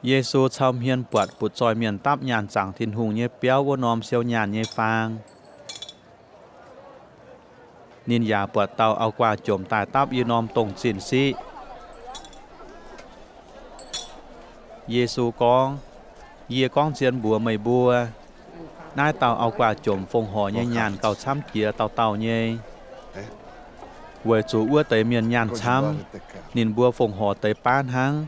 Yesu cau hmien buatc butv-zoih mienh dapv nyaanh zaangc Tin-Hungh nyei biauv wuov norm siou nyaanh nyei faang. Ninh yaac buatc dauh auv-guaav jomc daaih dapv i norm dongh zinh siqv. Yesu gorngv, Yie gorngv zien mbuox meih mbuo, naaiv dauh auv-guaav jomc fongc horc nyei nyaanh gauh camv jiex dauh dauh nyei. Weic zuqc wuov deix mienh nyaanh camv, ninh mbuo fongc horc deix baav hnangv.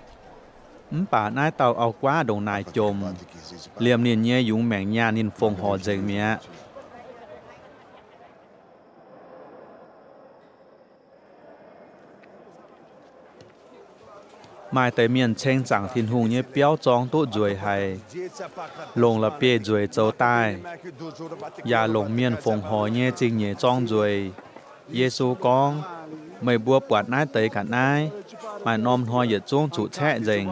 Mv baac naaiv dauh auv-guaav ndongc naaic jomc, liemh ninh nyei yungz maengc nyaanh ninh fongc horc nzengc mi'aqv. Maaih deix mienh ceng zaangc Tin-Hungh nyei biauv zorng duqv nzueic haic, longc la'bieiv-nzueic zoux daaih, yaac longc mienh fongc horc nyei zingh nyeic zorng nzueic. Yesu gorngv, Meih mbuo buatc naaiv deix ga'naaiv, maaih norm hnoi yietc zungv zuqc caeqv nzengc.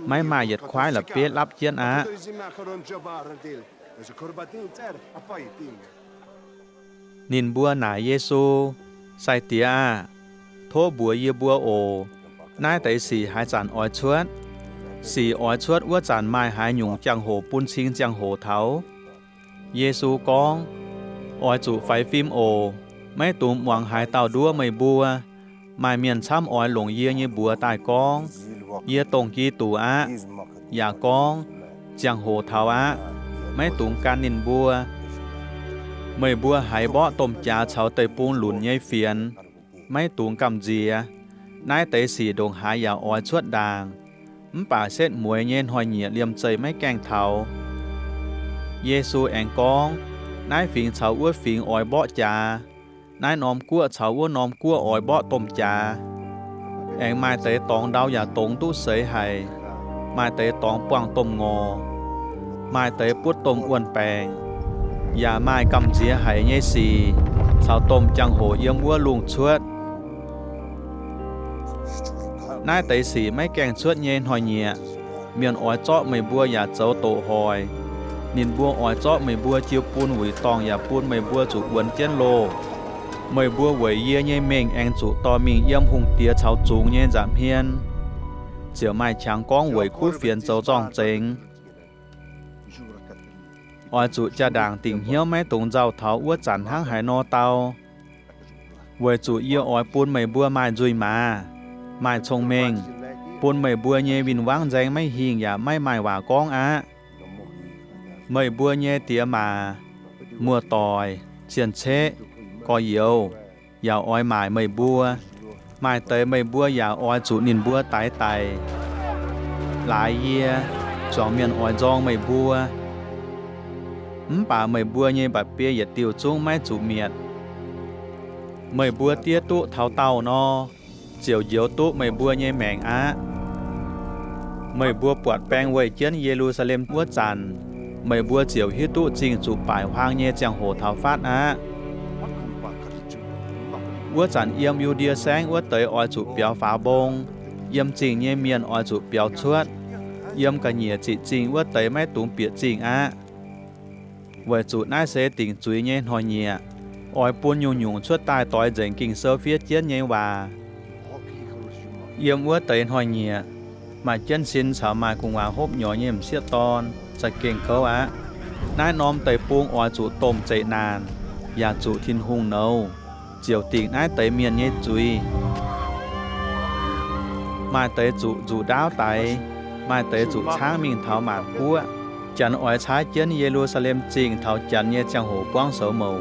Maiv maaih yietc kuaaiv la'bieiv lapv jienv aqv. Ninh mbuo naaic Yesu, Sai-Diex aah! Tov mbuox yie mbuo oc. Naaiv deix sic haaix zanc oix cuotv? Sic oix cuotv wuov zanc maaih haaix nyungc jangx-hoc bun cing jangx-hoc taux? Yesu gorngv, Oix zuqc faix fim oc. Maiv dungx muangx haaix dauh nduov meih mbuo. Maaih mienh camv oix longc yie nyei mbuox daaih gorngv, Yie dongh Giduc aqv, yaac gorngv, Ziangh hoc taux aqv. Maiv dungx gan ninh mbuo. Meih mbuo haiz mborqv domh jaax caux deic-bung lunc nyei fienx, maiv dungx gamh nziex. Naaiv deix sic ndongc haaix yaac oix cuotv ndaangc, mv baac setv mueiz nyei hnoi-nyieqc liemh zeih maiv gaengh taux. Yesu aengx gorngv, Naaiv fingx caux wuov fingx oix mborqv jaax. Naaiv norm guoqv caux wuov norm guoqv oix mborqv domh jaax. Aengx maaih deix dorngx ndau yaac dongz duqv seix haic. Maaih deix dorngx buangh domh ngorc. Maaih deix butv domh wuon-baengc. Yaac maaih gamh nziex haic nyei sic caux domh jangx-hoc yiem wuov lungh cuotv. Naaiv deix sic maiv gaengh cuotv nyei hnoi-nyieqc, mienh oix zorqv meih mbuo yaac zoux doqc hoic. Ninh mbuo oix zorqv meih mbuo jiu bun wuic dorngh yaac bun meih mbuo zuqc wuonx jienv loh. Meih mbuo weic yie nyei mengh aengx zuqc dorh mingh yiem hungh diex caux zungx nyei nza'hmien, ziouc maaih qangx gorngv weic kuv fienx zoux zorng-zengx. Oix zuqc jaa-ndaangc dingc hnyouv maiv dungx nzauh taux wuov zanc hnangv haaix nor dau. Weic zuqc yie oix bun meih mbuo maaih nzuih maaz, maaih cong-mengh, bun meih mbuo nyei win-wangv nzaeng maiv hingh yaac maiv maaih waac gorngv aqv. Meih mbuo nyei diex maac, muoz-doic, cien-ceqv, gorx-youz yaac oix maaic meih mbuo. Maaih deix meih mbuo yaac oix zuqc ninh mbuo daix daic, laaix yie. Zuangx mienh oix nzorng meih mbuo, mv baac meih mbuo nyei mba'biei yietc diuh zungv maiv zuqc mietc. Meih mbuo diev duqv taux daauh nor, ziouc njoux duqv meih mbuo nyei maengc aqv. Meih mbuo buatc baeng weih jienv Ye^lu^saa^lem wuov zanc, meih mbuo ziouc hiuv duqv zingh zuqc baaic huaang nyei ziangh hoc taux fatv aqv. Wuov zanc yiem Yu^ndie Saengv wuov deix oix zuqc biaux faaux mbong. Yiem zingh nyei mienh oix zuqc biaux cuotv. Yiem ga'nyiec ziqc zingh wuov deix maiv dungx bieqc zingh aqv. Weic zuqc naaiv se dingc zuiz nyei hnoi-nyieqc, oix bun nyungc-nyungc cuotv daaih doix nzengc Ging-Sou fiev jienv nyei waac. Yiem wuov deix hnoi-nyieqc, maaih jienv sin caux maaih gu'nguaaz hopv nyorx nyei m'sieqv dorn za'gengh kouv aqv. Naaiv norm deic-bung oix zuqc domh zeqc naanc, yaac zuqc Tin-Hungh nouz, ziouc dingc naaiv deix mienh nyei zuiz. Maaih deix zuqc nzuqc ndaauv daix, maaih deix zuqc caangv mingh taux maanc guoqv. Janx oix caaiv jienv Ye^lu^saa^lem Zingh taux Janx nyei ziangh hoc buangv soux mouc.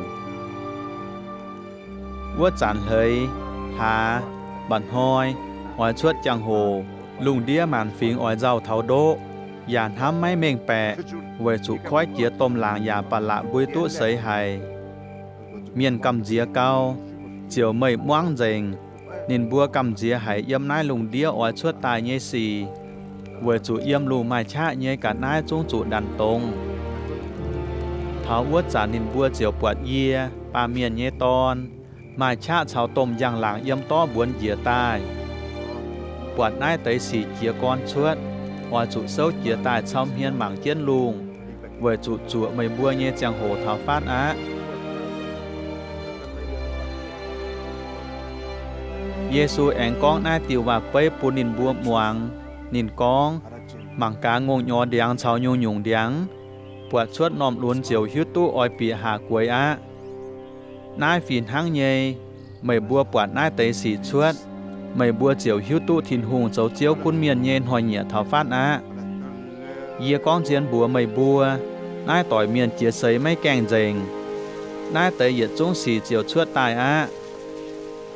Wuov zanc hleix, hlaax, mba'hnoi, oix cuotv jangx-hoc, lungh ndiev maanc fingx oix nzauh taux ndoqv, yaac hnamv maiv mengh baeqc, weic zuqc koiv jiex domh laangc yaac ba'laqc mbui duqv seix haic. Mienh gamh nziex gau, ziouc meih muangv nzengc. Ninh mbuo gamh nziex haic yiem naaiv lungh ndiev oix cuotv daaih nyei sic, weic zuqc yiem lungh maaih qaqv nyei ga'naaiv zungv zuqc ndanc dongz. Taux wuov zanc ninh mbuo ziouc buatc yie, Baamh Mienh nyei Dorn, maaih qaqv caux domh njang-laangc yiem dorv mbuonx njiec daaih. Buatc naaiv deix sic jiez gorn cuotv, oix zuqc souv jiez daaih cau hmien mangc jienv lungh, weic zuqc zuoqc meih mbuo nyei ziangh hoc taux fatv aqv. Yesu aengx gorngv naaiv diuh waac-beiv bun ninh mbuo muangx. Ninh gorngv, Mangc gaax ngongh nyorx ndiangx caux nyungc-nyungc ndiangx. Buatc cuotv norm lunx ziouc hiuv duqv oix bieqc haac gueix aqv. Naaiv fih hnangv nyei, meih mbuo buatc naaiv deix sic cuotv, meih mbuo ziouc hiuv duqv Tin-Hungh zoux Ziouv gunv mienh nyei hnoi-nyieqc taux fatv aqv. Yie gorngv zien mbuox meih mbuo, naaiv doic mienh jiex seix maiv gaengh nzengc. Naaiv deix yietc zungv sic ziouc cuotv daaih aqv.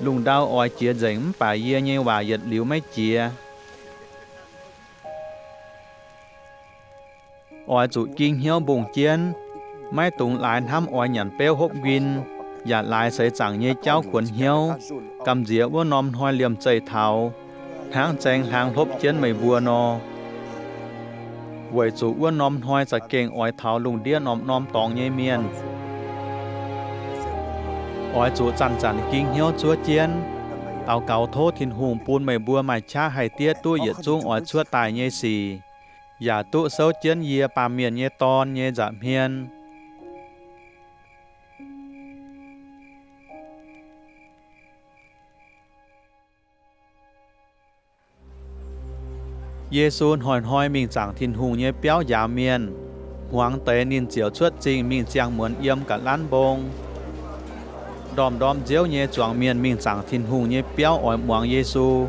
Lungh ndau oix jiex nzengc mv baac yie nyei waac yietc liuz maiv jiex. Oix zuqc ging hnyouv mbungh jienv, maiv dungx laaix hnamv oix nyanc beuv hopv nquin, yaac laaix seix zaangc nyei jauv kuonx hnyouv, gamh nziex wuov norm hnoi liemh zeih taux, hnangv zaeng hlaang hlopv jienv meih mbuo nor. Weic zuqc wuov norm hnoi za'gengh oix taux lungh ndiev norm-norm dorngx nyei mienh. Oix zuqc zanc-zanc ging hnyouv zuov jienv, daux gaux tov Tin-Hungh bun meih mbuo maaih qaqv haih diev duqv yietc zungv oix cuotv daaih nyei sic, yaac duqv souv jienv yie, Baamh Mienh nyei Dorn, nyei nza'hmien. Yesu hnoi-hnoi mingh zaangc Tin-Hungh nyei biauv njaaux mienh. Hmuangx deix ninh ziouc cuotv zingh mingh ziangh muonz yiem ga'lanv mbong. Ndorm-ndorm nziouv nyei zuangx mienh mingh zaangc Tin-Hungh nyei biauv oix muangx Yesu.